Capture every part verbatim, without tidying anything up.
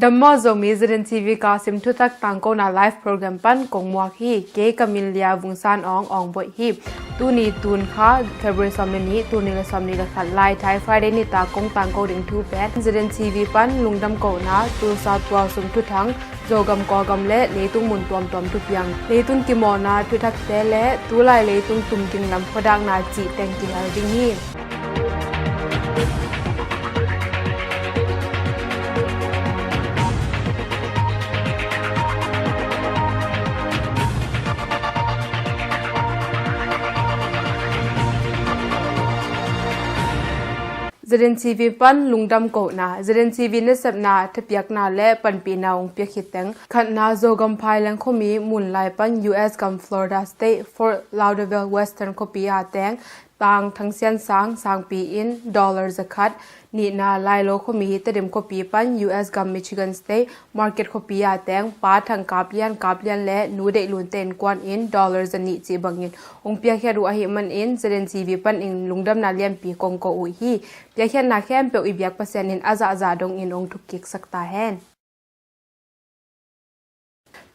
Dam maw Zomi, ZNTV Kasim thutak tangkona live program pan kong muak hi. Kei ka min Lia Vung San Aung, Aung Boih hi. Tuni tun kha February sawm le nih, tul nih le sawm nih le khat, Lai Thai Friday nitak kong tangko ding thu pen ZNTV pan lungdam kohna, Tulsa tualsung thuthang, Zogam Kawlgam le leitung mun tuamtuam thupiang, leitung kimawhna thuthakte le tulai leitung tumging lam khuadakna cih teng kihel ding hi. ZNTV pan lungdam kohna. ZNTV nasepna, thapiakna le panpihna hong piak khit teng, khatna, Zogam Phaileng khuami Munlai pan US gam Florida State, Fort Lauderdale Western khuapi a teng Tang Thang Sian Sang, sangpi in dollar za khat. Nihna, Lailo khuami Tedim khuapi pan US gam Michigan State, Market khuapi a teng Pa Thang Kap Lian, Kap Lian le Nu Deih Lun te innkuan in dollar za nih cih bangin hong piakkhiat uh ahih manin ZNTV panin lungdamna lianpi kong ko uh hi. Piakkhiatna khempeuh i biak Pasian in a zahzah dongin hong thukkiksak ta hen.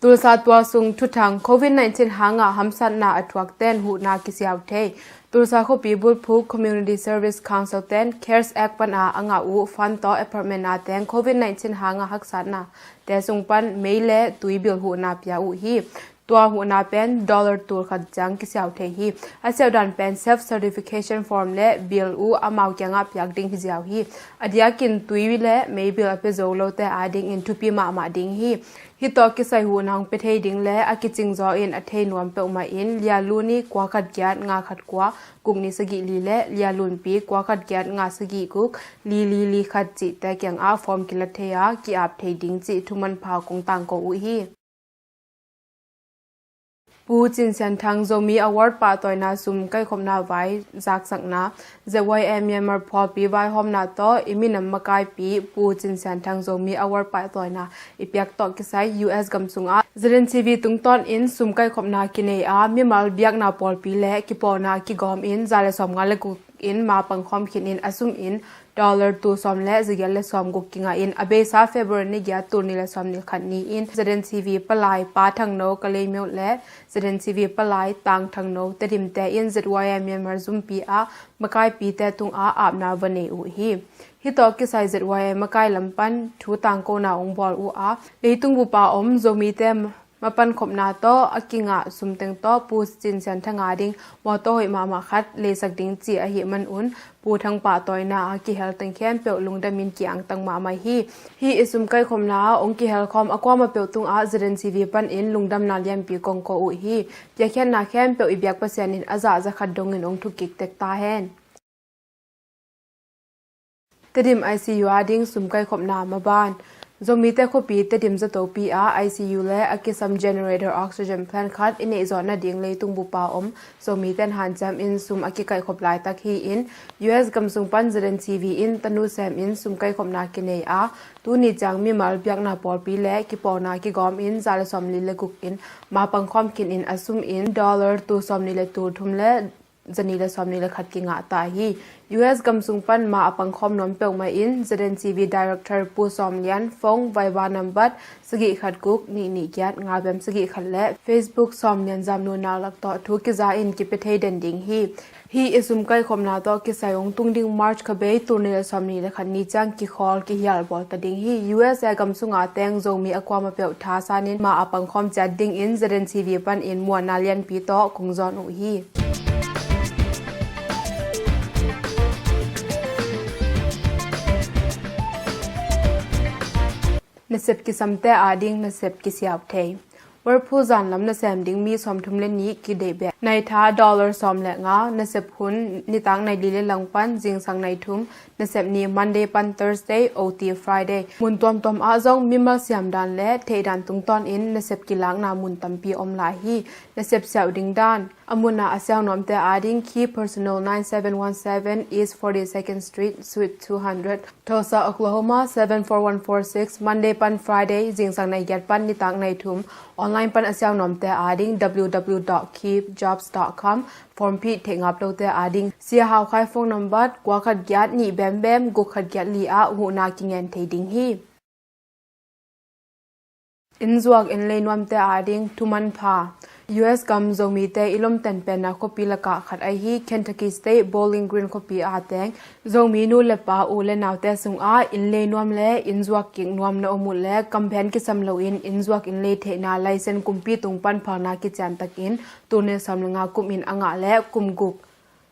Tulsa tualsung thuthang. Covid nineteen hanga hamsatna a thuak ten huhna kisiau thei. Tulsa khuapi bulphuh Community Service Council ten CARES Act pana a ngah uh fund tawh apartment a teng Covid nineteen hanga haksatna te sung pan mei le tui bill huhna pia uh hi. Tua huhna pen dollar tul khat ciang kisiau thei hi. A siauhdan pen self certification form le bill uh amau kiangah piak ding hi ziau hi. A diakin tui le mei bill a pia zo lote adingin thupi mahmah ding hi. Hih tawh kisai huhna hong pia thei ding le a kicingzaw in a thei nuam peuhmah in Lia Lun ii kua khat giat nga khat kua guk nih sagih li le Lia Lun Pi kua khat giat nga sagih guk li li li khat cihte kiangah form kilat thei a ki-ap thei ding cih thumanpha kong tangko uh hi. Pu Cin Sian Thang Zomi Award pahtawina sum kaikhopna vai zaksakna. ZYA Myanmar phualpi vaihawmna tawh i minam makaipi Pu Cin Sian Thang Zomi Award pahtawina i piak tawh kisai US gam sungah ZNTV tungtawnin sum kaikhopna kinei a, mimal biakna pawlpi le kipawlna kigawmin za le sawmnga le guk in ma pangkhawm khinin a sum in dollar tul sawm le zagiat le sawmguk kingah in a beisa February ni giat tul nih le sawmnih le khat ni-in ZNTV palai Pa Thangno Kalaymyo le ZNTV palai Tang Thangno Tedimte in ZYA Myanmar zumpi ah makaipite tungah apna va nei uh hi. Hih tawh kisai ZYA makai lam pan thu tangkona hong bawl uh a, leitung bupa om Zomite mapankhopna tawh a kingah sum teng tawh Pu Cin Sian Thang ading mawtaw hoih mahmah khat leisak ding ci ahih manun Pu Thang pahtawina a kihel teng khempeuh lungdamin ki-angtang mahmah hi. Hih i sum kaikhopna ah hong kihelkhawm a kuamah peuh tungah ZNTV panin lungdamna lianpi kong ko uh hi. Piakkhiatna khempeuh i biak Pasian in a zah za khat dongin hong thukkik tek ta hen. Tedim ICU ading sum kaikhopna maban. Zomite khuapi Tedim zatopi ah ICU le a kisam generator oxygen plant khat i neihzawh nading leitung bupa om Zomite in hanciam in sum a kikaihkhop laitak hi-in US gam sung pan ZNTV in tanu semin sum kaikhopna kinei a, tuni ciang mimal biakna pawlpi le kipawlna kigawmin za le sawmli le guk in ma pangkhawm khinin a sum in dollar tul sawmnih le tul thum le zanih le sawmnih le khat kingah ta hi. US gam sung pan ma a pangkhawm nuam peuhmah in ZNTV Director Pu Sawm Lian phone Viber nambat sagih khat guk nih nih giat nga bem sagih khat le Facebook Sawm Lian Zam Nu Naulak tawh thu kiza in kipia thei den ding hi. Hih i sum kaikhopna tawh kisai hong tung ding March kha bei tul nih le sawmnih le khat ni ciang kikhawl kihial bawl ta ding hi. USA gam sungah teng Zomi a kuamah peuh thasanin ma a pangkhawm ciat dingin ZNTV panin muanna lianpi tawh kong zawn uh hi. Nasep kisamte ading nasep kisiau thei. Whirlpool zanlam nasem ding mi sawmthum le nih kideih beh. Naitha dollar sawm le nga, nasep hun nitak nai li le lang pan zingsang nai thum, nasep ni Monday pan Thursday, OT Friday. Mun tuamtuam ah zong mimal siamdan le theihdan tungtawnin nasep kilakna mun tampi om lai hi. Nasep siau ding dan. A munah a siau nuamte ading Key Personnel, nine seven one seven East forty-second Street, Suite two hundred, Tulsa, Oklahoma, seven four one four six, Monday pan Friday, zingsang nai giat pan nitak nai thum. Online pan a siau nuamte ading www dot key jobs dot com. Form phih theih ngap lote ading Sia Hau Khai phone number kua khat giat nih bem bem guk khat giat li ah huhna kingen thei ding hi. Innzuak innlei nuamte ading thumanpha. U S gam Zomite i lomten penna khuapi lakah khat ahi Kentucky State Bowling Green khuapi a teng Zomi nu le pa, u le naute sungah innlei nuam le innzuak kik nuam na om uh le, kamphen kisam loin innzuak innlei theihna license kumpi tung pan phalna kician takin tul nih sawm le nga kum in a ngah le kum guk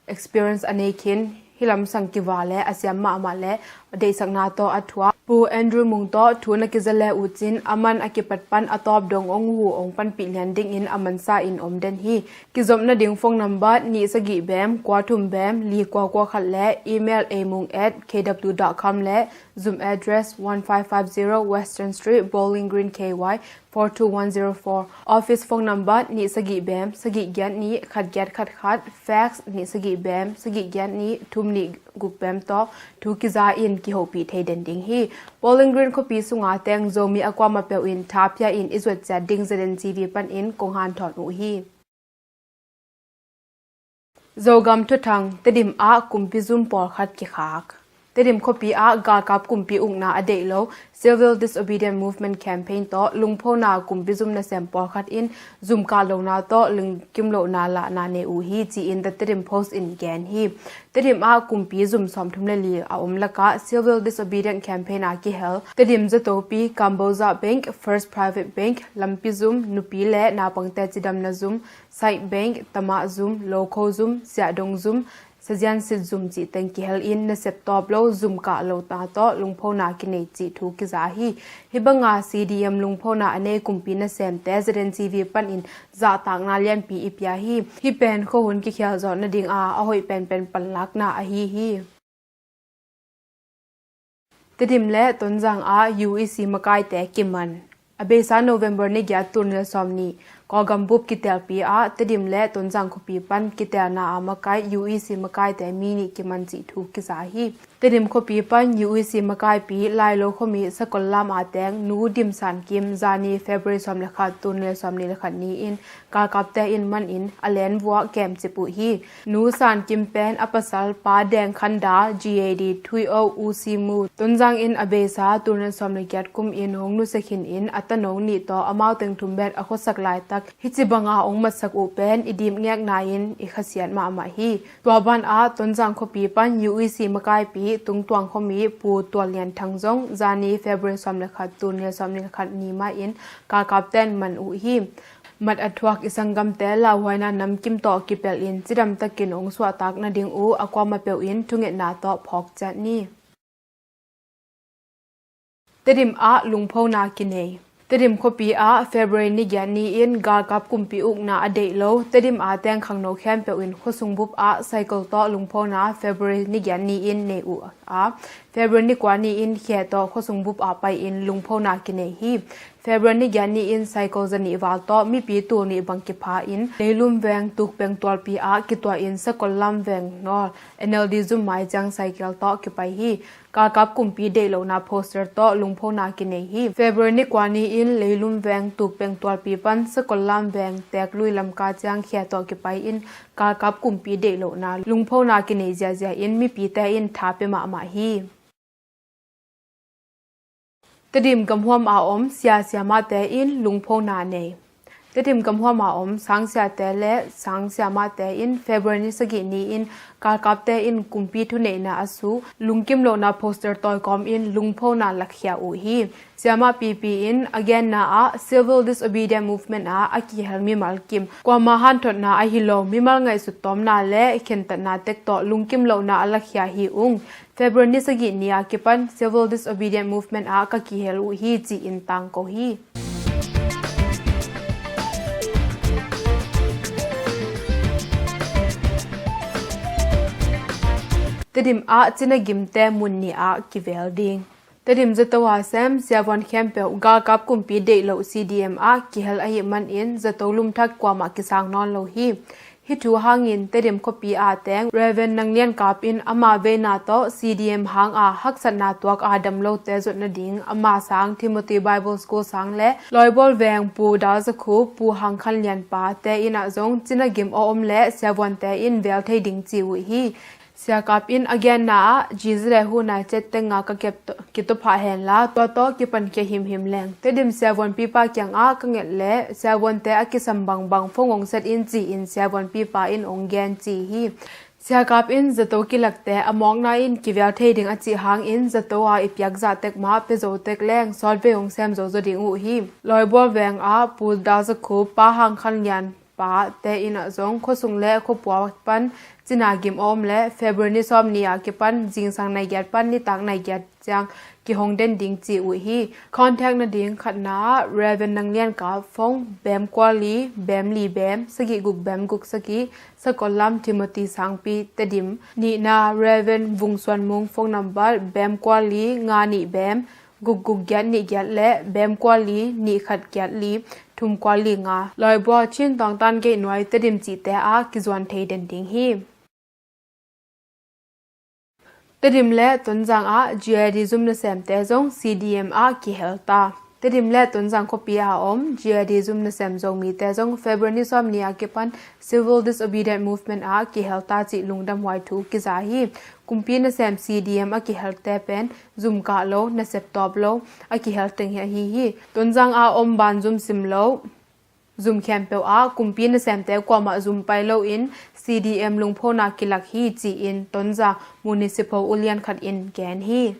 experience a nei khin, hih lamsang kiva le a siam mahmah le a deihsakna tawh a thuak Pu Andrew Mung tawh thu na kiza le uh cin, aman a kipat pan a tawp dong hong huh hong panpih lian dingin a mansa in om den hi. Kizop nading phone number nih sagih bem kua thum bem li kua kua khat le email a mung at K W dot com le Zoom address one five five zero Western Street, Bowling Green, K Y four two one zero four. Office phone number nih sagih bem sagih giat nih khat giat khat khat, fax nih sagih bem sagih giat nih thum nih guk bem tawh thu kiza in kihopih thei den ding hi. Bowling Green khuapi sunga teng Zomi a kuamah peuh in tha pia in i zuat ciat ding Z N T V panin kong hanthawn uh hi. Zogam thuthang, Tedim ah kumpi zum pawlkhat kikhak. Tedim khuapi ah galkap kumpi ukna a deih lo Civil Disobedient Movement Campaign tawh lungphona kumpi zum nasem pawlkhat in zum kah lohna tawh lungkim lohna lahna nei uh hi, ci-in The Tedim Post in gen hi. Tedim ah kumpi zum sawmthum le li a om lakah Civil Disobedient Campaign a kihel Tedim Zatopi, Kamboja Bank, First Private Bank, lampi zum, nupi le naupangte cidamna zum, Side Bank, Tamah zum, Lokho zum, Siahdong zum, Saziansit zum cih teng kihel in nasep tawp lo zum kah lohna tawh lungphona kinei cih thu kiza hi. Hih banga C D M lungphona a nei kumpi nasemte Z N T V panin zahtakna lianpi i pia hi. Hih pen khuahun kikhial zawh nadinga a hoih penpen panlakna ahi hi. Tedim le Tonzang ah U E C makaite kiman. A beisa November ni giat, tul nih le sawmnih, Kawlgam bup kitelpi ah Tedim le Tonzang khuapi pan kitelna a makai U E C makaite mi nih kiman cih thu kiza hi. Tedim khuapi pan U E C makaipi Lailo khuami Sakol lam a teng Nu Dim San Kim zani February sawm le khat, tul nih le sawmnih le khat ni-in galkapte in manin a lenvuah kemcip uh hi. Nu San Kim pen a pasal Pa Deng Khanda, G A D, Thui O, U C Mu, Tonzang in a beisa tul nih le sawm le giat kum in hong nusia khin in a tano nih tawh amau teng thum bek a khuasak laitak hih ci banga hong matsak uh pen i dipngekna in i khasiat mahmah hi. Tua banah Tonzang khuapi pan U E C makaipi Tungtuang khuami Pu Tual Lian Thang zong zani February sawm le khat, tul nih le sawmnih le khat ni mahin galkapten man uh hi. Mat a thuak i sanggamte lauhuaina namkim tawh kipelh in cidamtakin hong suahtak nading uh a kuamah peuh in thungetna tawh phawk ciat ni. Tedim ah lungphona kinei. Tedim khuapi ah February ni giat ni-in galkap kumpi ukna a deih lo Tedim a teng khangno khempeuh in khuasung bup ah cycle tawh lungphona February ni giat ni-in nei uh a, February ni kua ni-in khe tawh khuasung bup ah pai-in lungphona kinei hi. February ni giat ni-in cycle zanih val tawh mipi tul nih bang kipha in Leilum veng Tukpeng tualpi ah kituah in Sakol lam veng nawl N L D zum mai ciang cycle tawh kipai hi. Galkap kumpi deih lohna poster tawh lungphona kinei hi. February ni kua ni-in Leilum veng Tukpeng tualpi pan Sakol lam veng Teklui lamka ciang khia tawh kipai in galkap kumpi deih lohna lungphona kinei ziazia in mipite in tha pia mahmah hi. Tedim gamhuam a om sia siamahte in lungphona nei. Tedim gamhuam a om sangsiate le sangsiamahte in February ni sagih ni-in galkapte in kumpi thuneihna a su lungkim lohna poster tawikawm in lungphona lakkhia uh hi. Siamah pipi in a genna ah Civil Disobedient Movement ah a kihel mimal kim, kuama hanthotna ahi lo mimal ngaihsut tawmna le khentatna tek tawh lungkim lohna a lakkhia hi ung. February ni sagih ni a kipan Civil Disobedient Movement ah ka kihel uh hi ci-in tangko hi. Tedim ah Cina gimte mun nih ah kivel ding. Tedim zato a sem siavuan khempeuh galkap kumpi deih loh C D M ah kihel ahih manin zato lumthak kuamah kisang nawn lo hi. Hih thu hangin Tedim khuapi a teng Reverend Nang Lian Kap in ama veina tawh C D M hanga haksatna tuak a dam lote zuat nading ama sang Timothy Bible School sang le Lawibawl veng Pu Dal Za Khup, Pu Hang Khan Lian pa te in ah zong Cina gim a om le siavuante in vel thei ding ci uh hi. Siakap in a genna ah, Jizi le Hu Nai Cet teng a ka kep to-, kituphah henla, tua tawh kipankhia himhim leng Tedim siavuanpipa kiangah ka nget le siavuante a kisam bangbang phone hong set in ci-in siavuanpipa in hong gen ci hi. Siakap in zato kilakte a mawkna in kivial thei ding a cih hangin zato a i piak zah tek mah pia zo tek leng sawtvei hong sem zozo ding uh hi. Lawibual veng ah Pu Dal Za Khup, Pa Hang Khan Lian pa te inn ah zong khuasung le khuapua pan cina gim a om le February ni sawm ni a kipan zingsang nai giat pan nitak nai giat ciang kihong den ding ci uh hi. Contact nading khatna ah Reverend Nang Lian Kap, phone bem kua li bem li bem sagih guk bem guk sagih, Sakollam Timothy Sangpi, Tedim. Nihna Reverend Vung Suan Mung, phone number bem kua li nga nih bem guk guk giat nih giat le bem kua li nih khat giat li thum kua li nga. Lawibual, Chin Tawng Tan Gei Nuai, Tedim cihte ah kizuan thei den ding hi. Tedim le Tonzang ah G I D zum nasemte zong C D M ah kihel ta. Tedim le Tonzang khuapi a om G I D zum nasem Zomite zong February ni sawm ni a kipan Civil Disobedient Movement ah kihel ta cih lungdamhuai thu kiza hi. Kumpi nasem C D M a kihelte pen zum kah lo, nasep tawp lo a kihel teng hi ahi hi. Tonzang a om ban zum sim lo zum khempeuh ah kumpi nasemte kuamah zum pai loin C D M lungphona kilak hi ci-in Tonzang Municipal ulian khat in gen hi.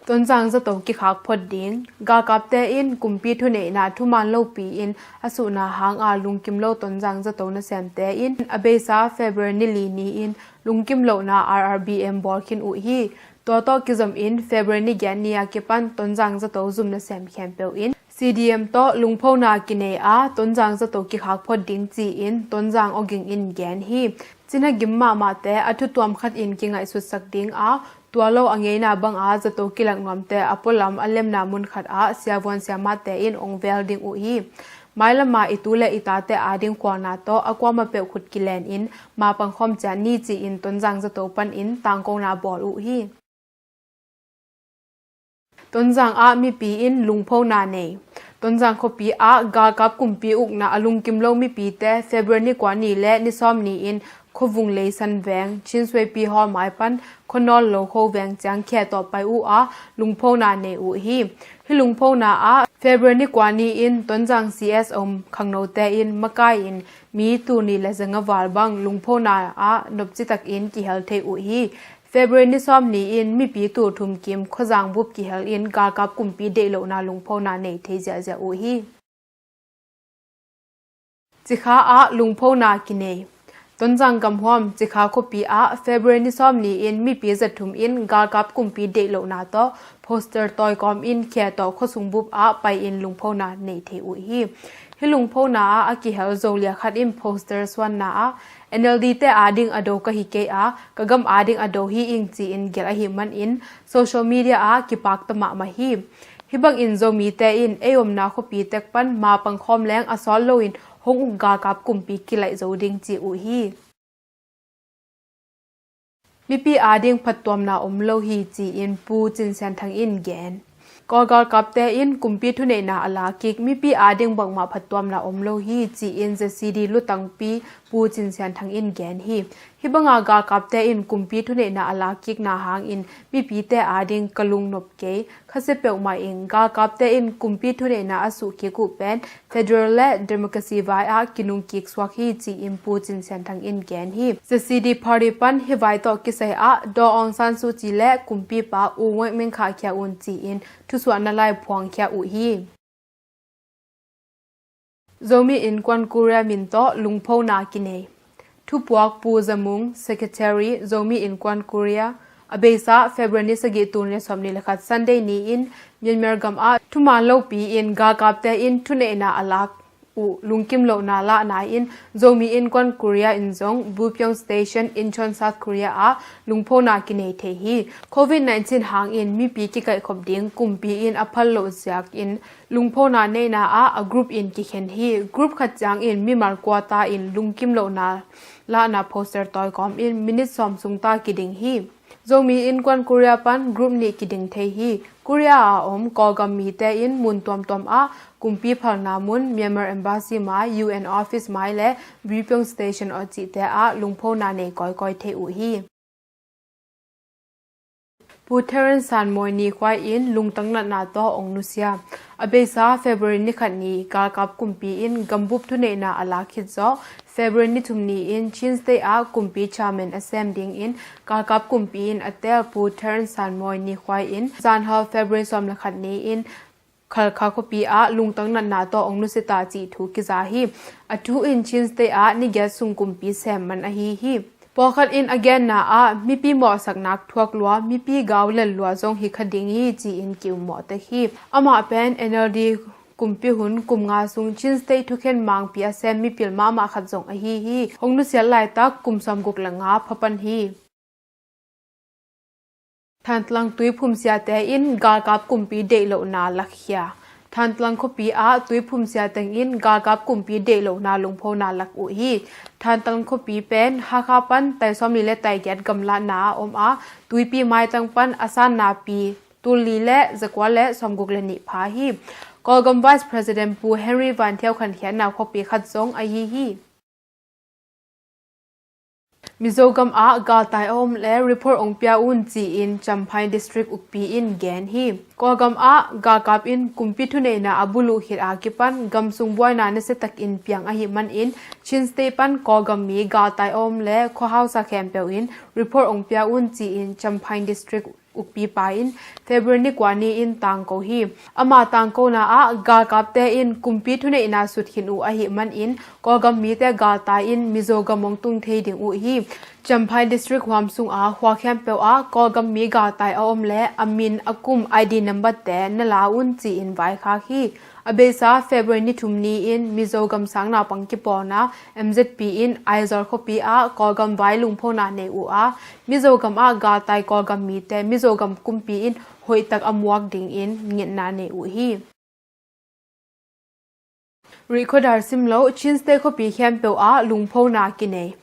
Tonzang zato kikhak phot ding. Galkapte in kumpi thuneihna thuman lopi-in a suhna hanga lungkim lo Tonzang zato nasemte in a beisa February ni li ni-in lungkim lohna R R B M bawl khin uh hi. Tua tawh kizomin February ni giat ni a kipan Tonzang zato zum nasem khempeuh in C D M tawh lungphona kinei a Tonzang zato kikhak phot ding ci-in Tonzang awging in gen hi. Cina gim mahmahte a thutuam khatin kingaihsutsak ding a, tua lo a ngeina banga zato kilak nuamte a pualam a lemna mun khat ah siavuan siamahte in hong vel ding uh hi. Mailama i tu le i tate ading khualna tawh a kuamah peuh khut kilenin mapang khawm ciat ni ci-in Tonzang zato panin tangkona bawl uh hi. Tonzang ah mipi in lungphona nei. Tonzang khuapi ah galkap kumpi ukna a lungkim lo mipite February ni kua ni le ni sawm ni-in khuavung Leisan veng Chin Suai Pi Hall mai pan khuanawl lo kho veng ciang khia tawh pai uh a lungphona nei uh hi. Hih lungphona ah February ni kua ni-in Tonzang C S om khangnote in makai-in mi tul nih le zanga val bang lungphona ah nopcitakin kihel thei uh hi. February ni sawm ni-in mipi tul thum kim khuazang bup kihel in galkap kumpi deih lohna lungphona nei thei ziahziah uh hi. Cikha ah lungphona kinei. Tonzang gamhuam Cikha khuapi ah February ni sawm ni-in mipi zathum in galkap kumpi deih lohna tawh poster tawi kawmin khia tawh khuasung bup ah pai-in lungphona nei thei uh hi. Hih lungphona ah a kihel Zolia khat in poster suanna ah N L D te ading a do ka hi kei a, ka gam ading a do hi ing ci-in gelh ahih manin social media ah kipakta mahmah hi. Hih bangin Zomite in ei omna khuapi tek pan mapang khawm leng a sawt loin hong uk galkap kumpi kilaih zo ding ci uh hi. Mipi ading phattuamna om lo hi ci-in Pu Cin Sian Thang in gen. Kawl galkapte in kumpi thuneihna a lak kik, mipi ading bangmah phattuamna om lo hi ci-in Z C D lutangpi Pu Cin Sian Thang in gen hi. Hih banga galkapte in kumpi thuneihna a lak kikna hangin mipite ading ka lungnop kei. Khasia peuhmah in galkapte in kumpi thuneihna a suh kik uh pen federal le democracy vai ah kinung kik suak hi ci-in Pu Cin Sian Thang in gen hi. Z C D party pan hih vai tawh kisai ah Daw Aung San Suu Kyi le kumpipa U Win Myint khahkhia un ci-in thusuahna lai phuangkhia uh hi. Zomi Innkuan Korea min tawh lungphona kinei. Thupuak Pu Za Mung, Secretary, Zomi Innkuan Korea, a beisa February ni sagih, tul nih le sawmnih le khat Sunday ni-in Myanmar gam ah thuman lopi-in galkapte in thuneihna a lak uh lungkim lohna lahna in Zomi Innkuan Korea in zong Bupyeong Station, Incheon, South Korea ah lungphona kinei thei hi. Covid nineteen hangin mipi kikaihkhop ding kumpi in a phal loh ziakin lungphona neihna ah a group in kikhen hi. Group khat ciangin mimal kua ta in lungkim lohna lahna poster tawi kawmin minute sawm sung ta kiding hi. Zomi Innkuan Korea pan group nih kiding thei hi. Korea a om Kawlgam mite in mun tuamtuam ah kumpi phalna mun, Myanmar Embassy mai, U N Office mai le Bipyong Station aw cihte ah lungphona nei kawikawi thei uh hi. Pu Theron Sanmawi Ni Khwai in lungtang natna tawh ong nusia. A beisa February ni khat ni galkap kumpi in gambup thuneihna a lak khit zawh February ni thum ni in Chin State ah kumpi chairman a sem dingin galkap kumpi in a tel Pu Theron Sanmawi Ni Khwai in zanhal February sawm le khat ni in Khalkha khuapi ah lungtang natna tawh ong nusia ta cih thu kiza hi. A thu in Chin State ah ni giat sung kumpi sem man ahi hi. Pawlkhat in a genna ah mipi mawhsakna thuak lua, mipi gau lel lua zong hi kha ding hi ci-in ki-ummawh tek hi. Amah pen N L D kumpi hun kum nga sung Chin State thukhen mangpi a sem mipil mahmah khat zong ahi hi. Hong nusiat laitak kum sawmguk le nga phapan hi. Thantlang tuiphum siate in galkap kumpi deih lohna lakkhia. Thantlang khuapi ah tuiphum siateng in galkap kumpi deih lohna lungphona lak uh hi. Thantlang khuapi pen Hakha pan tai sawmli le tai giat gamlatna a om a, tuipi maitang pan a sanna pi tulli le zakua le sawmguk le nih pha hi. Kawlgam Vice President Pu Henry Van Thiau khankhiatna khuapi khat zong ahi hi. Mizogam ah galtai a om le report ong pia un ci-in Champhai District ukpi in gen hi. Kawlgam ah galkap in kumpi thuneihna a buluh khit a kipan gamsung buaina nasiatak in piang ahih manin Chin State pan Kawlgam mi galtai a om le khuahausa khempeuh in report ong pia un ci-in Champhai District ukpipa in February ni kua ni in tangko hi. Ama tangkona ah galkapte in kumpi thuneihna sut khin uh ahih manin Kawlgam mite galtai in Mizogam ong tung thei ding uh hi. Champhai District huam sung a khua khempeuh ah Kawlgam mi galtai a om le a min a kum I D number te na la un ci-in vaikhak hi. A beisa February ni thum ni in Mizogam sang naupang kipawlna M Z P in Aizawl khuapi ah Kawlgam vai lungphona nei uh a, Mizogam ah galtai Kawlgam mite Mizogam kumpi in hoihtak a muak dingin ngetna nei uh hi. Rihkhawdar simloh Chin State khuapi khempeuh ah lungphona kinei.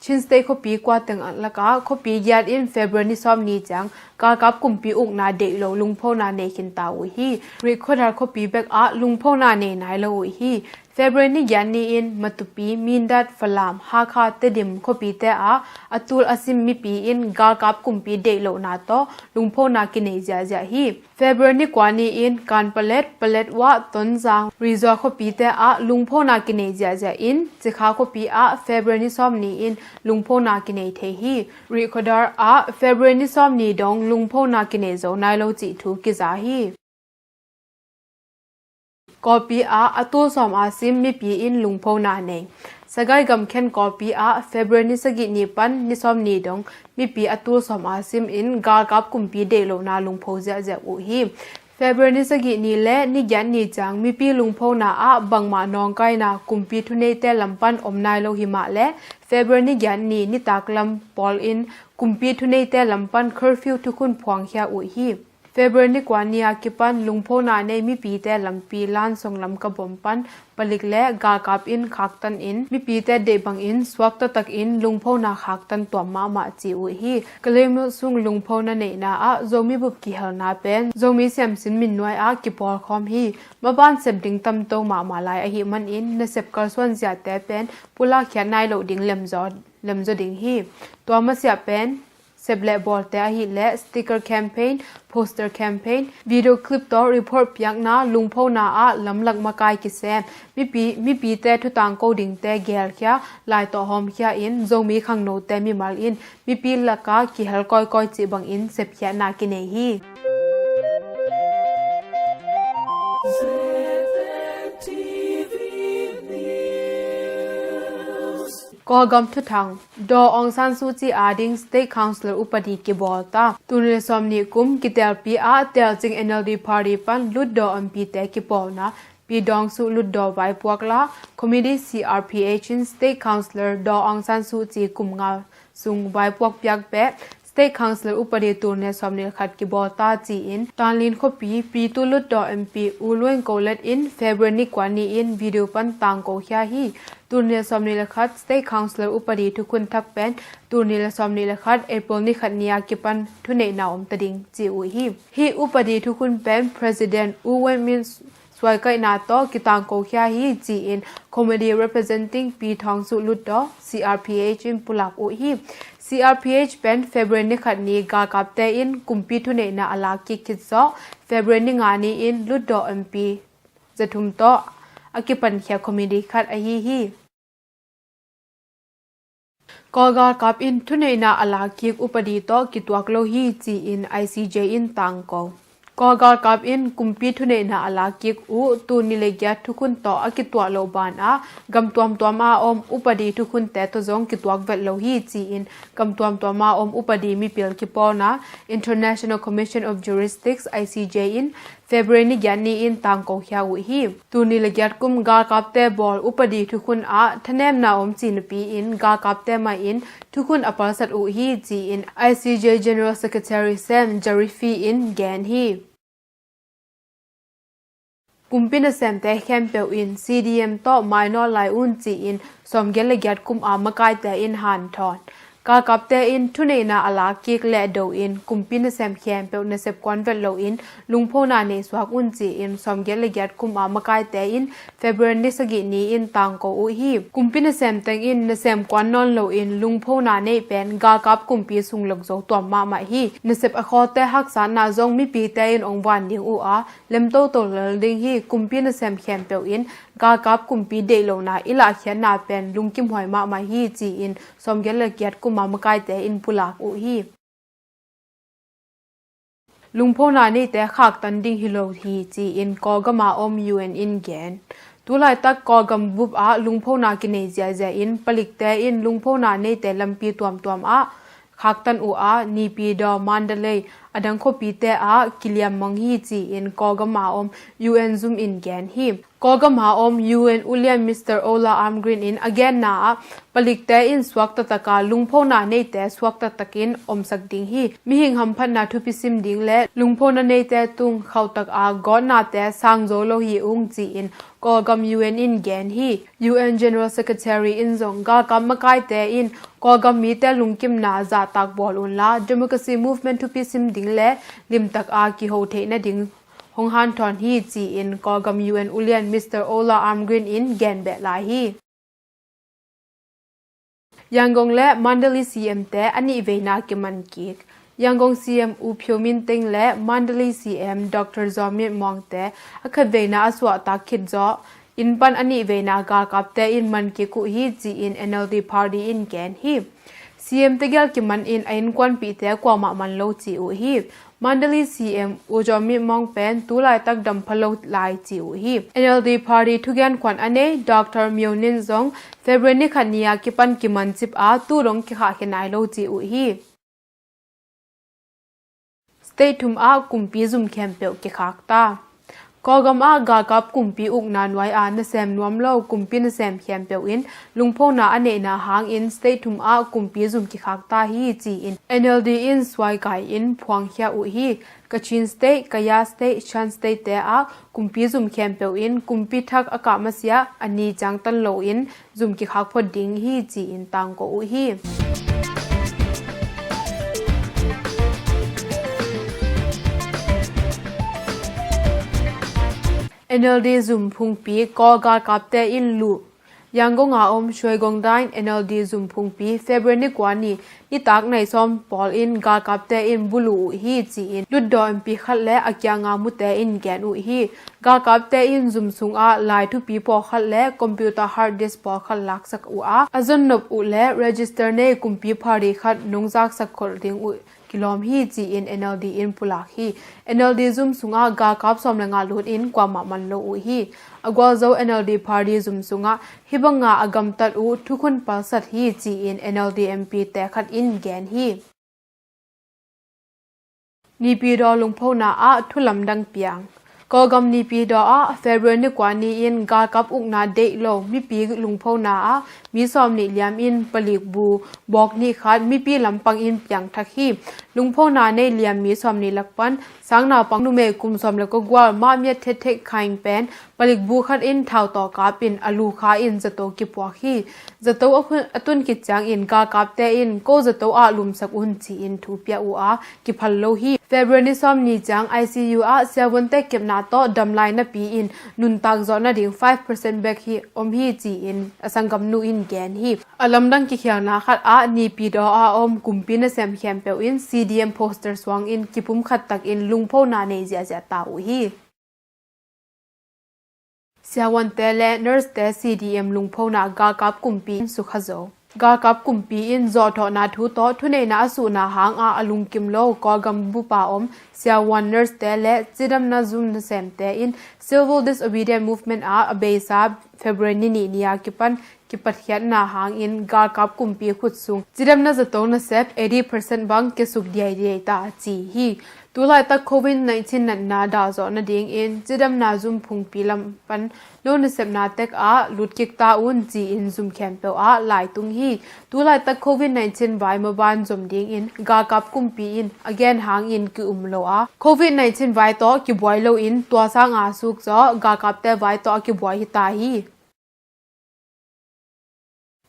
Chin State khuapi kua teng lakah khuapi giat in February ni sawm ni ciang galkap kumpi ukna deih lo lungphona nei khinta uh hi. Rihkhawdar khuapi bek ah lungphona nei nai lo uh hi. February ni giat ni in Matupi, Mindat, Falam, Hakha, Tedim khuapite ah a tul a sim mipi in galkap kumpi deih lohna tawh lungphona kinei ziahziah hi. February ni kua ni in Kanpalet, Paletwa, Tonzang, Rizua khuapite ah lungphona kinei ziahziah in Cikha khuapi ah February ni sawm ni in lungphona kinei thei hi. Rihkhawdar ah February ni sawm ni dong lungphona kinei zo nai lo cih thu kiza hi. Kawlpi ah a tul sawm a sim mipi in lungphona nei. Sagaing gamkhen Kawlpi ah February ni sagih ni pan ni sawm ni dong mipi a tul sawm a sim in galkap kumpi deih lohna lungpho ziahziah uh hi. February ni sagih ni le ni giat ni ciang mipi lungphona ah bangmah nawngkaina kumpi thuneite lam pan om nai lo hi mah le February ni giat ni nitak lam pawl in kumpi thuneite lam pan curfew thukhun phuangkhia uh hi. February ni kua ni a kipan lungphona nei mipite lampi Lansong lam ka bom pan palik le galkap in khaktan in mipite deih bangin suakta takin lungphona khaktan tuam mahmah ci uh hi. Kalaymyo sung lungphona neihna ah Zomi bup kihelna pen Zomi siamsin min nuai ah kipawlkhawm hi. Maban sep ding tamto mahmah lai ahih manin nasep kalsuan ziate pen pulak khiat nai loh ding lemzaw, lemzaw ding hi. Tua masiah pen sep le bawlte ahih leh sticker campaign, poster campaign, video clip tawh report piakna, lungphona ah lamlak makai kisem, mipi, mipite thutangko dingte gelkhia, lai tawh hawmkhia in Zomi khangnote mimal in mipi laka kihel kawikawi cih bangin sepkhiatna kinei hi. Kawlgam thuthang. Daw Aung San Suu Kyi ading State Councillor upadi kibawlta. Tul nih le sawmnih kum kitelpi ah telcing N L D party pan Hlutdaw M P te kipawlna Pi Daw Aung San Suu Kyi Hlutdaw vaipuak la Committee C R P H in State Councillor Daw Aung San Suu Kyi kum nga sung vaipuak piak peh State Council upadi tul nih le sawmnih le khat kibawl ta ci-in Tanlin khuapi Pyithu Hlutdaw M P U Luan Ko let in February ni kua ni-in video pan tangko khia hi. Tul nih le sawmnih le khat State Council upadi thukhun thak pen tul nih le sawmnih le khat April ni khat ni-a kipan thuneihna om ta ding ci uh hi. Hih upadi thukhun pen President U Win Myint suaikaihna tawh kitangko khia hi ci-in Committee Representing Pyithu Hlutdaw C R P H in pulak uh hi. C R P H pen February ni khat ni galkapte in kumpi thuneihna a lak kik khit zawh February ni nga ni-in Hlutdaw M P zathum tawh a kipankhia committee khat ahi hi. Kawl galkap in thuneihna a lak kik upadi tawh kituak lo hi ci-in I C J in tangko. Kawl galkap in kumpi thuneihna a lak kik uh tul nih le giat thukhun tawh a kituak loh banah gam tuamtuam a om upadi thukhunte tawh zong kituak vet lo hi ci-in gam tuamtuam a om upadi mipil kipawlna International Commission of Jurists, I C J in February ni giat ni-in tangko khia uh hi. Tul nih le giat kum galkapte bawl upadi thukhun ah thanemna om cih napi-in galkapte mah in thukhun a palsat uh hi ci-in I C J General Secretary Sam Jarifi in gen hi. Kumpi nasemte khempeuh in C D M tawh mainawt lai un ci-in sawmgiat le giat kum a makaite in hanthawn. Galkapte in thuneihna a lak kik leh do in kumpi nasem khempeuh nasep kuan vet loin lungphona nei suak un ci-in sawmgiat le giat kum a makaite in February ni sagih ni-in tangko uh hi. Kumpi nasem teng in nasem kuan nawn loin lungphona neih pen galkap kumpi sung lok zo tuam mahmah hi. Nasep a khawlte haksatna zong mipite in ong van ding uh a, lem toto lel ding hi. Kumpi nasem khempeuh in galkap kumpi deih lohna i lahkhiatna pen lungkimhuai mahmah hi ci-in sawmgiat le giat kum a makaite in pulak uh hi. Lungphona neite khaktan ding hi lo hi ci-in Kawlgam a om U N in gen. Tulaitak Kawlgam bup ah lungphona kinei ziahziah in palikte in lungphona neite lampi tuamtuam ah khaktan uh a, Naypyidaw, Mandalay, a dang khuapite ah kiliam mang hi ci-in Kawlgam a om U N zum in gen hi. Kawlgam a om U N ulian Mister Ola Amgren in a genna ah palikte in suak taktak a lungphona neite suak taktakin omsak ding hi. Mihing hamphatna thupi sim ding le lungphona neite tung khauhtak a gawtnate sang zo lo hi ung ci-in Kawlgam U N in gen hi. U N General Secretary in zong galkap makaite in Kawlgam mite lungkimna zahtak bawl unla democracy movement thupi sim ding le limtak a kiho theih nading hong hanthawn hi ci-in Kawlgam U N ulian Mister Ola Amgren in gen beh lai hi. Yangon le Mandalay C M te a nih veina kiman kik. Yangon C M U Phyo Min Thein le Mandalay C M Doctor Zaw Myint Muang te a khat veina a suahtak khit zawh inn pan a nih veina galkapte in man kik uh hi ci-in N L D party in gen hi. C M tegel kiman in a innkuanpihte kuamah man lo ci uh hi. Mandalay C M U Zaw Myint Muang pen tulaitak dam pha lo lai ci uh hi. N L D party thugen khuan a nei Doctor Myo Nin zong February ni khat ni a kipan kiman cip a tu dong kikhahkhia nai lo ci uh hi. State thum ah kumpi zum khempeuh kikhak ta. Kawlgam ah galkap kumpi ukna nuai a nasem nuam lo kumpi nasem khempeuh in lungphona a neihna hangin state thum ah kumpi zum kikhak ta hi ci-in N L D in suaikai in phuangkhia uh hi. Kachin State, Kayah State, Shan State te ah kumpi zum khempeuh in kumpi thak a kah masiah a ni ciangtan loin zum kikhak phot ding hi ci-in tangko uh hi. N L D zum phungpi Kawl galkapte in luh. Yangon a om Shwe Gong Dain N L D zum phungpi February ni kua ni nitak nai sawm pawl in galkapte in buluh uh hi ci-in Hlutdaw M P khat le a kianga mute in gen uh hi. Galkapte in zum sungah lai thupi pawlkhat le computer hard disk pawlkhat laksak uh a, a zonnop uh le register nei kumpi party khat nungzaksak khol ding uh kilawm hi ci-in N L D in pulak hi. N L D zum sungah galkap sawm le nga lut in kuamah man lo uh hi. A gualzo N L D party zum sungah hih banga a gamtat uh thukhun palsat hi ci-in N L D M P te khat in gen hi. Naypyidaw lungphona ah thulamdang piang. Kawlgam Naypyidaw ah February ni kua ni-in galkap ukna deih lo mipi lungphona ah mi sawmnih liamin palik bu bawk nih khat mipi lampang in piangthak hi. Lungphona nei liam mi sawmnih lak pan sang naupang numei kum sawm le kua gual Mah Myat Thet Thein Khaing pen palik bu khat in thau tawh kapin a lu kha in zato kipuak hi. Zato a khun-, a tun khit ciangin galkapte in ko zato ah lumsak un ci-in thu pia uh a kiphal lo hi. February ni sawmnih ciang I C U ah siavuante kepna tawh dam lai napi-in nuntak zawh nading five percent bek hi om hi ci-in a sanggamnu in gen hi. A lamdang kikhialna khat ah Naypyidaw a om kumpi nasem khempeuh in C D M poster suangin kipumkhat takin lungphona nei ziahziah ta uh hi. Siavuante le nurse-te C D M lungphona galkap kumpi in sukha zo. Galkap kumpi in zawhthawhna thu tawh thuneihna a suhna hangah a lungkim lo Kawlgam bupa om siavuan, nurse-te le cidamna zum nasemte in civil disobedience movement ah a beisa February ni nih ni-a kipan kipatkhiatna hangin galkap kumpi khut sung cidamna zato nasep eighty percent bang kiasuk diaidiai ta ci hi. Tulaitak covid nineteen natna dahzawh nadingin cidamna zum phungpi lam pan no nasepna tek ah lutkik ta un ci-in zum khempeuh ah laitung hi. Tulaitak covid nineteen vai maban zom dingin galkap kumpi in a gen hangin ki-um lo a, covid nineteen vai tawh kibuai loin tua sanga suk zawh galkapte vai tawh a kibuai hi ta hi.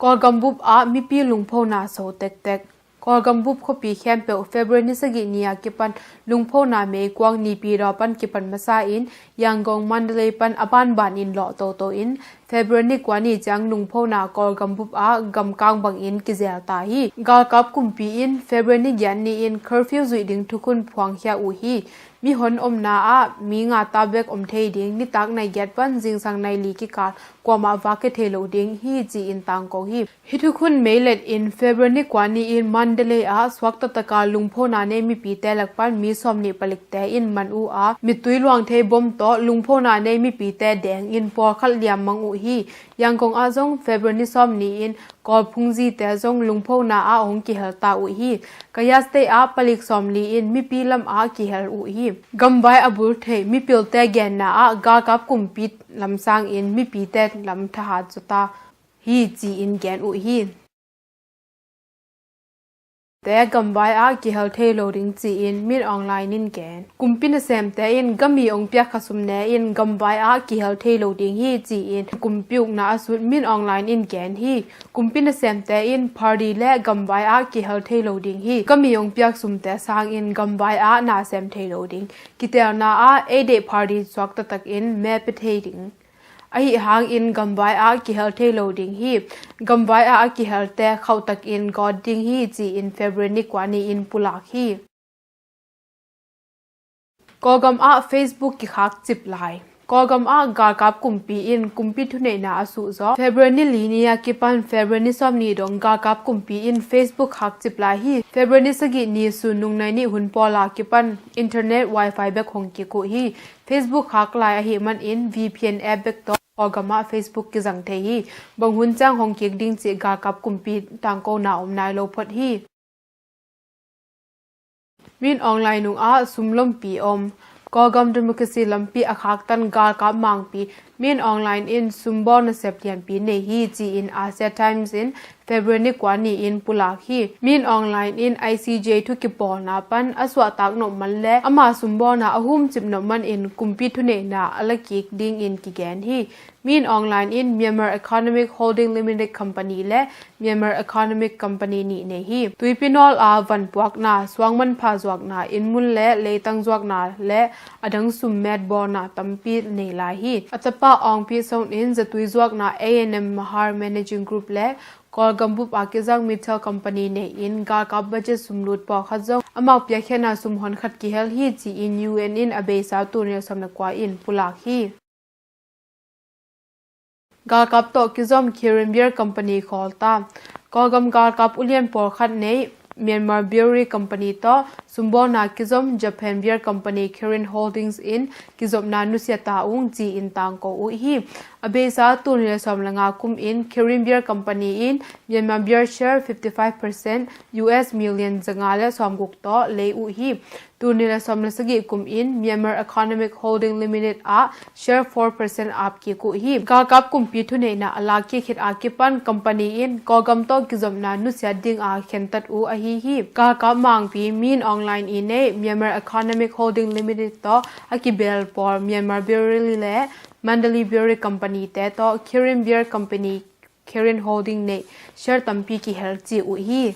Kawlgam bup ah mipi lungphona so tektek. Kawlgam bup khuapi khempeuh February ni sagih ni-a kipan lungphona meikuang Naypyidaw pan kipan masa in Yangon, Mandalay pan a banban in lawh toto in February ni kua ni ciang lungphona Kawlgam bup ah gamkang bangin kizel ta hi. Galkap kumpi in February ni giat ni-in curfew zuih ding thukhun phuangkhia uh hi. Mihon omna ah mi nga ta bek om thei ding, nitak nai giat pan zingsang nai li kikal kuamah vak khia thei lo ding hi ci-in tangko hi. Hih thukhun meilet in February ni kua ni-in Mandalay ah suakta taka lungphona nei mipite lak pan mi sawmnih palikte in man uh a, mittui luang thei bom tawh lungphona nei mipite dengin pawlkhat liammang uh hi. Yangon ah zong February ni sawmnih in Kawl phungzite zong lungphona ah hong kihel ta uh hi. Kayah State ah palik sawmli in mipi lam ah kihel uh hi. Gamvai a bul thei mipilte genna ah galkap kumpi lamsang in mipite lam thahat zaw ta hi ci-in gen uh hi. Te gamvai ah kihel thei lo ding ci-in Min Aung Hlaing in gen. Kumpi nasemte in gam i ong piak kha sum ne in gamvai ah kihel thei lo ding hi ci-in kumpi ukna a sut Min Aung Hlaing in gen hi. Kumpi nasemte in party le gamvai ah kihel thei lo ding hi. Gam i ong piak sumte sangin gamvai ah na sem thei lo ding. Kitelna ah eight day party suakta takin me pe thei ding. Ahi hangin gamvai ah kihel thei lo ding hi. Gamvai ah a kihelte khauhtakin gawt ding hi ci-in February ni kua ni-in pulak hi. Kawlgam ah Facebook kikhak cip lai. Kawlgam ah galkap kumpi in kumpi thuneihna a suhzawh. February ni li ni a kipan February ni sawmnih dong galkap kumpi in Facebook khak cip lai hi. February ni sagih ni sun nung nai nih hun pawla kipan internet wifi bek hong kik uh hi. Facebook khak lai ahih manin V P N app bek tawh Kawlgam ah Facebook kizang thei hi. Bang hun ciang hong kik ding cih galkap kumpi tangkona om nai lo phot hi. Min Aung Hlaing nungah sum lompi om. Kawlgam democracy lampi a khaktan galkap mangpi Min Aung Hlaing in sumbawl nasep lianpi nei hi ci-in Asia Times in February ni kua ni-in pulak hi. Min Aung Hlaing in I C J thu kipawlna pan a suahtak nop man le ama sumbawlna a humcip nop manin kumpi thuneihna a lakik dingin kigen hi. Min Aung Hlaing in Myanmar Economic Holding Limited Company le Myanmar Economic Company nih nei hi. Tuipi nawl a vanpuakna, suang manpha zuakna, innmun le leitang zuakna le a dang summet bawlna tampi nei lai hi. A tapa Aung Pyi Son in zatui zuakna A N M Mahar Managing Group le Kawlgam bup a kizang Mittal Company nei in galkap budget sumlut pawlkhat zong amau piakkhiatna sum honkhat kihel hi ci-in U N in a beisa tul nih le sawm le kua in pulak hi. Galkap tawh kizom Kirin Beer Company khawl ta. Kawlgam galkap ulian pawlkhat nei Myanmar Brewery Company tawh sumbawlna kizom Japan Beer Company Kirin Holdings in kizopna nusia ta ung ci-in tangko uh hi. A beisa tul nih le sawm le nga kum in Kirin Beer Company in Myanmar Beer share fifty five percent, U S million za nga le sawm guk tawh lei uh hi. Tul nih le sawm le sagih kum in Myanmar Economic Holding Limited ah share four percent ap kik uh hi. Galkap kumpi thuneihna a lak kik khit a kipan company in Kawlgam tawh kizopna nusiat ding a khentat uh ahi hi. Galkap mangpi Min Aung Hlaing i neih Myanmar Economic Holding Limited tawh a kibel pawl Myanmar Brewery le Mandalay Brewery Company te tawh Kirin Beer Company, Kirin Holding neih share tampi kihel ci uh hi.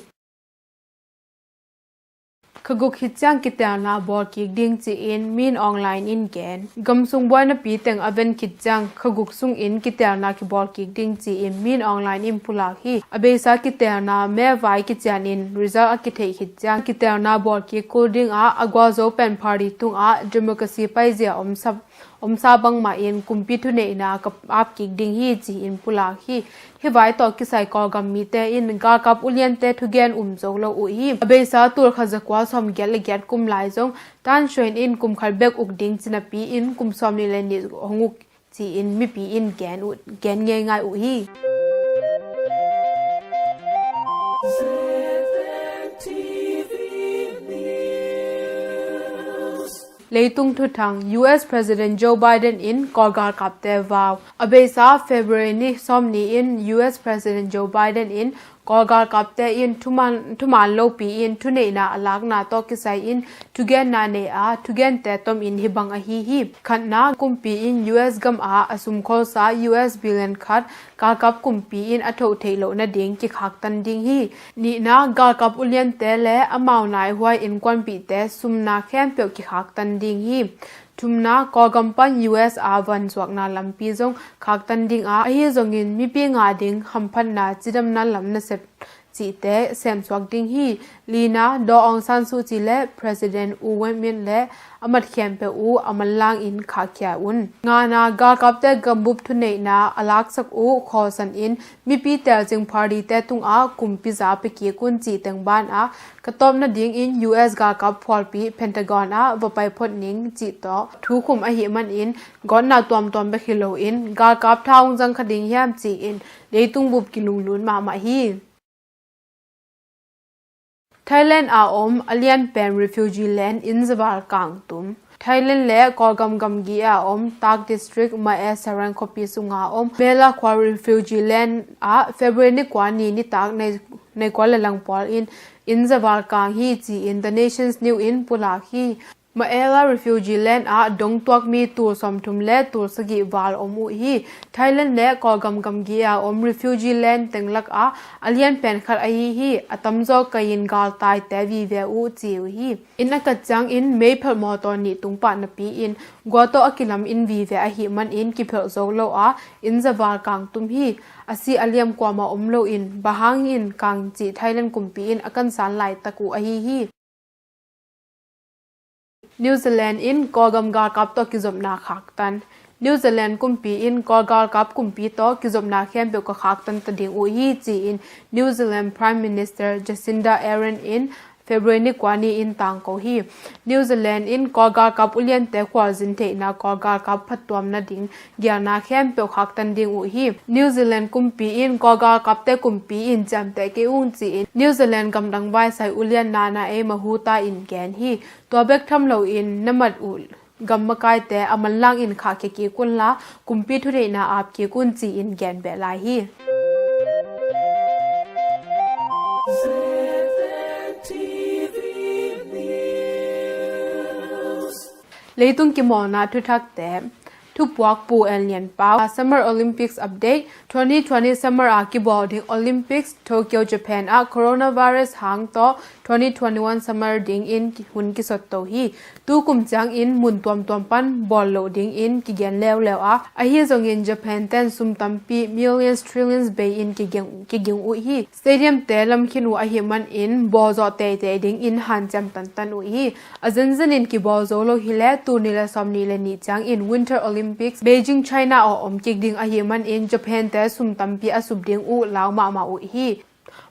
Kha guk khit ciang kitelna bawl kik ding ci-in Min Aung Hlaing in gen. Gamsung buainapi teng a ven khit ciang kha guk sungin kitelna kibawl kik ding ci-in Min Aung Hlaing in pulak hi. A beisa kitelna mevai kician in result a kitheih khit ciang kitelna bawl kik kul ding ah a gualzo pen party tungah democracy paizia om sa, om sa bangmah in kumpi thuneihna ka ap kik ding hi ci-in pulak hi. Hih vai tawh kisai Kawlgam mite in galkap uliante thugen um zo lo uh hi. A beisa tul khat za kua sawm giat le giat kum lai zong Than Shwe In in kum khat bek uk ding ci napi in kum sawm nih le nih hong uk ci-in mipi in gen uh, gen ngeingai uh hi. Leitung thuthang. U S President Joe Biden in Kawl galkapte vau. A beisa February ni sawm ni in U S President Joe Biden in Kawl galkapte in thuman, thuman lopi in thuneihna a lakna tawh kisai in thugenna nei a, thugente tom in hih bang ahi hi. Khatna, kumpi in U S gam ah a sumkholsa U S billion khat galkap kumpi in a thoh theih loh nading kikhaktan ding hi. Nihna, galkap uliante le amau naihuai innkuanpihte sumna khempeuh kikhaktan ding hi. Thumna, Kawlgam pan U S a vanzuakna lampi zong khaktan ding a, ahi zongin mipi ngah ding hamphatna cidamna lam nasep cihte semsuak ding hi. Lina, Daw Aung San Suu Kyi le President U Win Myint le a mat khempeuh uh a manlang in khahkhia un. Ngana, galkapte gambup thuneihna a laksak uh khawlsan in mipi telcing partyte tungah kumpi za pia kik un cih teng banah ka tawp nadingin U S galkap phualpi Pentagon ah va pai phot ning cih tawh thukhum ahih manin gawtna tuamtuam bek hi loin galkap tha hong zang kha ding hiam ci-in leitung bup kilunglut mahmah hi. Thailand a om a lianpen refugee land inn zaval kangtum. Thailand le Kawlgam gamgi a om Tak District, Mae Sarang khuapi sunga om Mela khua refugee land ah February ni kua ni nitak nei, nei kua le lang pawl in inn zaval kang hi ci-in The Nations News in pulak hi. Maela refugee land ah dongtuak mi tul sawmthum le tul sagih val om uh hi. Thailand le Kawlgam gamgi a om refugee land teng lakah a lianpen khat ahi hi. A tamzaw kai-in galtaite vive uh ci uh hi. Inn a kat ciangin meiphelh mawtaw nih tung pah napi-in gua tawh a kilam in vive ahih manin kiphelh zo lo a inn zaval kangtum hi. A si a liam kuamah om loin bang hangin kang cih Thailand kumpi in a kansan laitak uh ahi hi. New Zealand in Kawlgam galkap tawh kizopna khaktan. New Zealand kumpi in Kawl galkap kumpi tawh kizopna khempeuh ka khaktan ta ding uh hi ci-in New Zealand Prime Minister Jacinda Ardern in February ni kua ni in tangko hi. New Zealand in Kawl galkap uliante khualzin theihna Kawl galkap phattuam nading gialna khempeuh khaktan ding uh hi. New Zealand kumpi in Kawl galkapte kumpi in ciamteh kei ung ci-in New Zealand gamdang vaisai ulian Nana A Mahuta in gen hi. Tua bek tham loin na mat uh gam makaite a manlang in khahkhia kik unla kumpi thuneihna ap kik un ci-in gen beh lai hi. Leitung kimawlna thuthakte. Thupuak Pu En Lian Pau. Summer Olympics update. Twenty twenty summer a kibawl ding Olympics Tokyo, Japan ah coronavirus hang tawh twenty twenty-one summer dingin hun kisotto hi. Tukum ciangin mun tuamtuam pan bawl loh dingin kigen leuleu a, ahi zongin Japan ten sum tampi millions trillions bei in kiging, kiging uh hi. Stadium te lamkhin uh ahih manin bawlzawh teitei dingin hanciam tantan uh hi. A zenzenin kibawl zo lo hileh tul nih le sawm nih le nih ciangin Winter Olympics Beijing, China ah om kik ding ahih manin Japan te sum tampi a sup ding uh lau mahmah uh hi.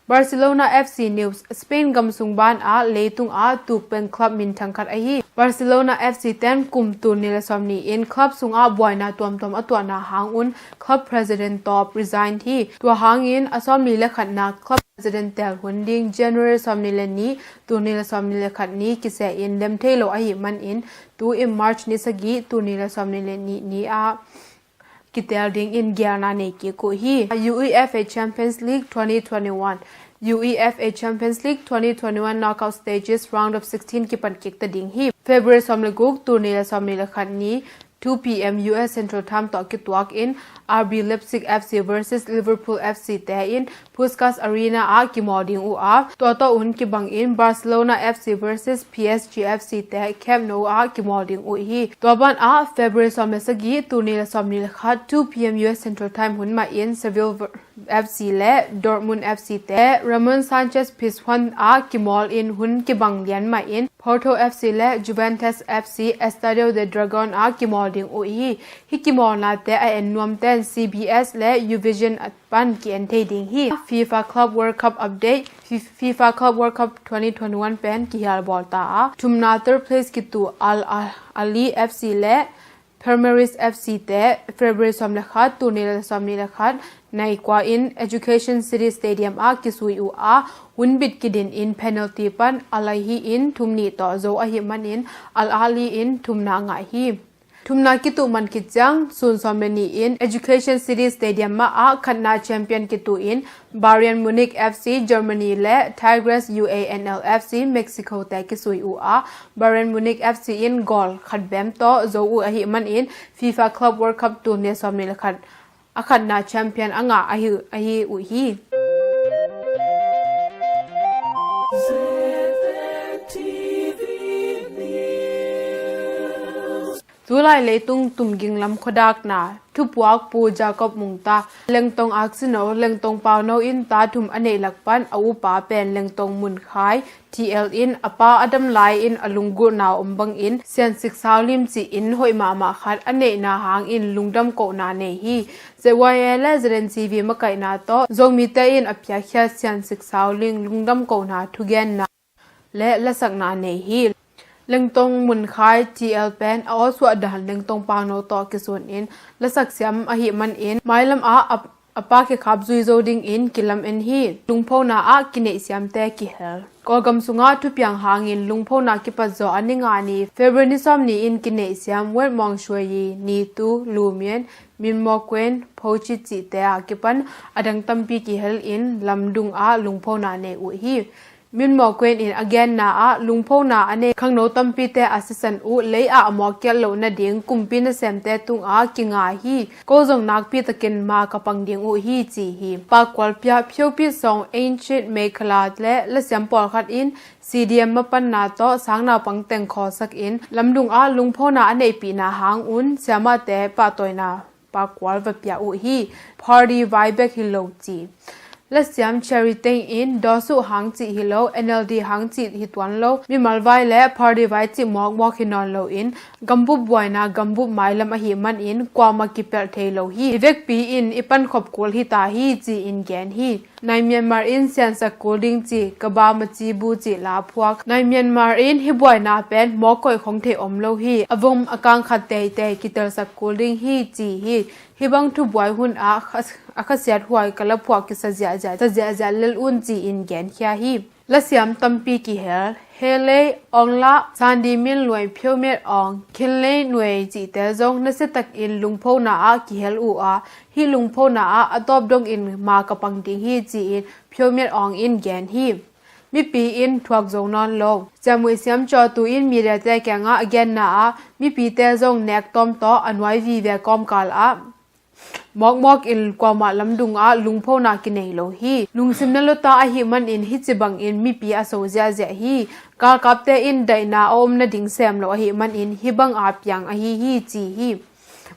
Barcelona F C News. Spain gamsung ban ah leitung ah tuk pen club minthang khat ahi Barcelona F C ten kum tul nih le sawmnih in club sungah buaina tuamtuam a tuahna hang un club president tawh resign hi. Tua hangin a sawmli le khatna club president tel hun ding January sawmli le nih, tul nih le sawmli le khat ni kiseh in lem thei lo ahih manin tu in March ni sagih, tul nih le sawmli le nih ni ah kitel dingin gelna nei kik uh hi. UEFA Champions League twenty twenty-one. UEFA Champions League twenty twenty-one knockout stages round of sixteen kipan kik ta ding hi. February sawm le guk, tul nih le sawmli le khat ni, two P M U S Central Time tawh kituak in R B Leipzig F C versus Liverpool F C te in Puskas Arena ah kimawl ding uh a, tua tawh hun kibang in Barcelona F C versus P S G F C te Camp Nou ah kimawl ding uh hi. Tua ban ah February sawm le sagih, tul nih le sawmli le khat, two P M U S Central Time hun mah in Seville ver-, F C le Dortmund F C te Ramon Sanchez Pizjuan ah kimawl in hun kibang lian mah in Porto F C le Juventus F C Estadio de Dragão ah kimawl ding uh hi. Hih kimawlnate a en nuamten C B S le Uvision pan ki-en thei ding hi. FIFA Club World Cup update. Fi-, FIFA Club World Cup twenty twenty-one pen kihial bawl ta a, thumna third place kitu Al Ahly F C le Palmeiras F C te February sawm le khat, tul nih le sawmnih le khat, nai kua in Education City Stadium ah kisui uh a, hun bit kidin in penalty pan Al Ahly in thum nih tawh zo ahih manin Al Ahly in thumna ngah hi. Thumna kituh man khit ciang, sun sawm le nih in Education City Stadium mah ah khatna champion kituh in Bayern Munich F C Germany le Tigres U A N L F C Mexico te kisui uh a, Bayern Munich F C in goal khat bem tawh zo uh ahih manin FIFA Club World Cup tul nih le sawmnih le khat a khatna champion a ngah ahi, ahi uh hi. Tulai leitung tumging lam khuadakna thupuak Pu Jacob Mungta, Lengtong aksino, Lengtong pauno in ta thum a neih lak pan a upa pen Lengtong Munkhai T L in a pa a dam lai-in a lunggulhna om bangin Sian Sik Sau Lim cih inn hoih mahmah khat a neihna hangin lungdam kohna nei hi. Z Y A le Z N C V makaihna tawh Zomite in a piakhia Sian Sik Sau Lim lungdam kohna thugenna le lasakna nei hi. Lengtong Munkhai T L pen a awsuah dan Lengtong pauno tawh kisunin lasak siam ahih manin mailam ah a, a pa kikhap zui zo dingin kilamen hi. Lungphona ah kineihsiamte kihel. Kawlgam sungah thupiang hangin lungphona kipatzaw a ni nga ni February ni sawm ni-in kineihsiam Wet Mawng Shuayi, Nitu, Lumian, Min Maw Kuen, Phochit cihte ah kipan a dang tampi kihel in lamdung ah lungphona nei uh hi. Min Maw Kuen in a genna ah lungphona a nei khangno tampite a sisan uh lei ah a mawk kiat loh nading kumpi nasemte tungah kinga hi. Ko zong nakpi takin ma ka pang ding uh hi ci hi. Pakkual pia Pyopi Song Ancient Meikhala le lasiam pawlkhat in C D M mapanna tawh sang naupang teng khawlsak in lamdung ah lungphona a neihpihna hang un siamahte pahtawina pakkual va pia uh hi. Party vai bek hi lo ci. Lasiam Cherry Teng in dawsuh hang cih hi lo, N L D hang cih hi tuan lo, mimal vai le party vai cih mawkmawk hi nawn loin gambup buaina gambup mailam ahih manin kuamah kipelh thei lo hi. I vekpi in i pankhop kul hi ta hi ci-in gen hi. Nai Myanmar in siansak kul ding ci, kaba maci bu ci la phuak. Nai Myanmar in hih buaina pen mawk koih khong thei om lo hi. A vom a kang khat teitei kitelsak kul ding hi ci hi. Hih bang thubuai hun ah kha-, a khasiat huai ka la phuak kisa ziahziah, sa ziahziah lel un ci-in genkhia hi. Lasiam tampi kihel. Helei Ong la, Sandi Min Luai, Phiomiat Ong, Khinlei Nuai cihte zong nasiatakin lungphona ah kihel uh a, hih lungphona ah a tawp dongin ma ka pang ding hi ci-in Phiomiat Ong in gen hi. Mipi in thuak zo nawn lo. Siamui Siam Caw tu-in mediate kiangah a genna ah mipite zong nek tawm tawh a nuai vive kawmkal ah mawkmawk in kuamah lamdung ah lungphona kinei lo hi. Lungsim na luta ahih manin hih ci bangin mipi a so ziahziah hi. Galkapte in daihna a om nading sem lo ahih manin hih bang a piang ahi hi ci hi.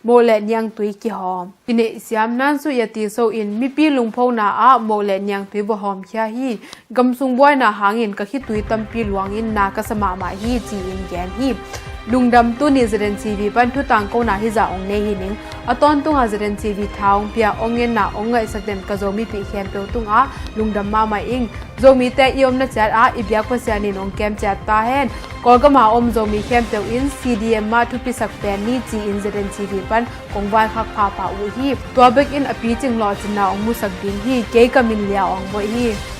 Moh le niangtui kihawm. Kineihsiam Nansu Yati So in mipi lungphona ah moh le niangtui va hawmkhia hi. Gamsung buaina hangin ka khitui tampi luangin na ka sa mahmah hi ci-in gen hi. Lungdam. Tuni ZNTV pan thutangkona hizah hong nei hi ning. A tawntunga ZNTV tha hong pia, hong enna hong ngaihsak den ka Zomipih khempeuh tungah lungdam mahmah ing. Zomite i omna ciatah i biak Pasian in hong kem ciat ta hen. Kawlgama om Zomi khempeuh in CDM ah thupisak pen ni ci-in ZNTV pan kong vaikhak phapha uh hi. Tua bekin a picing lawhcinna hong musak ding hi. Kei ka min Liau Aung Bawi hi.